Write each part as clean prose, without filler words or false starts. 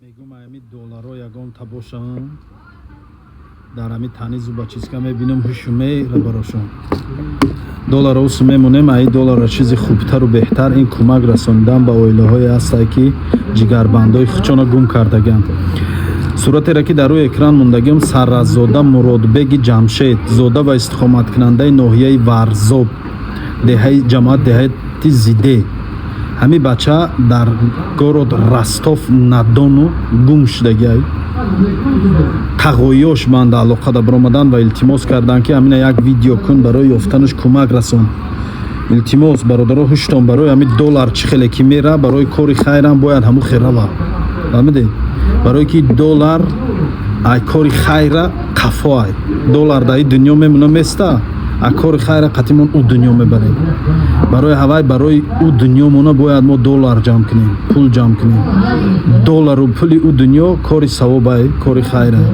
Мегум, ами долларо ягонта бошанд, дар ами тани зубочистка мебинам, ҳушу мера барошон. Долларо усу мемонем, аи долларро чизи хубтару беҳтар ин кӯмак расонидан ба оилаҳое ҳастае, ки ҷигарбандҳои худшонро гум кардагианд. Суратеро, ки дар рӯи экран мондагиам, Сарраззода Муродбеги Ҷамшед, зода ва истиқоматкунандаи ноҳияи Варзоб, деҳаи ҷамоат деҳати Зиде. Ҳамин бача дар город Ростов на Дону гум шудагиай. Тағоёш манда алоқада баромаданд ва илтимос карданд, ки ҳамина як видео кун, барои ёфтанаш кӯмак расон. Илтимос, бародаро, ҳуштон, барои ҳамин доллар чӣ хеле ки мера, барои кори хайрам бояд ҳамун хел рава, фаҳмидед? Барое ки доллар ай кори хайра қафо ай. Доллар дар ин дунё мемона, места, а кори хайра қатимон ӯ дунё мебарем. Барои ҳавай, барои ӯ дунёмона бояд мо доллар ҷамъ кунем, пул ҷамъ кунем. Доллару пули ӯ дунё кори савобай, кори хайрай.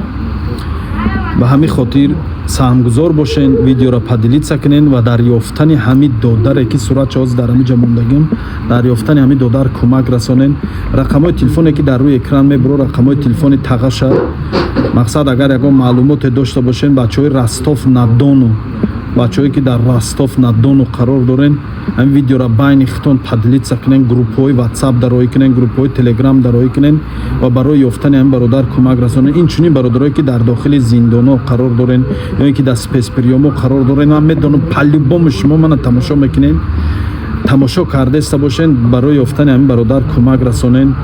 Ба ҳамин хотир саҳмгузор бошен, видеоро поделиться кунен ва дар ёфтани ҳамин додаре, ки суратча ҳозир дар ҳамин ҷа мондагим, дар ёфтани ҳамин додар кӯмак расонен. Рақамҳои телефоне, ки дар рӯи экран мебуро, рақамҳои телефони тағаша. Мақсад, агар ягон маълумоте дошта бошен, бачаҳои Ростов на Дону, бачаҳое, ки дар Ростов на Дону қарор дорен, ҳамин видеоро байни худтон поделиться кунен, группҳои Ватсап дароӣ кунен, группҳои Телеграм дароӣ кунен ва барои ёфтани ҳамин бародар кӯмак расонен. Инчунин бародарое, ки дар дохили зиндонҳо қарор дорен ё ин ки дар спецприёмҳо қарор дорен, ман медонам, по-любому шумо мана тамошо мекунен, тамошо кардаиста бошен, барои ёфтани ҳамин бародар кӯмак расонен.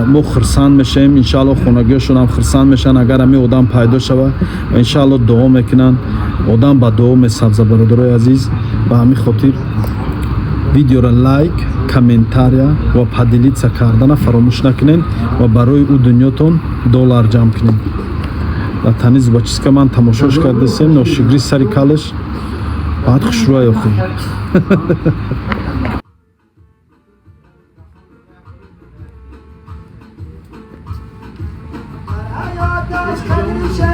Мо хурсанд мешавем, иншаалло, хонагиҳошонам хурсанд мешаванд, агар ҳамин одам пайдо шава, ва иншаалло дуо мекунанд. Одам ба дуо месабза, бародарои азиз. Ба ҳамин хотир видеоро лайк, комментария ва поделиться кардана фаромӯш накунед ва барои ӯ дунётон доллар ҷамъ кунед. Дар тани зубочистка ман тамошош кардасем, ношигри сари калаш баъд хушрӯай охи. Ҳаёташ қадри.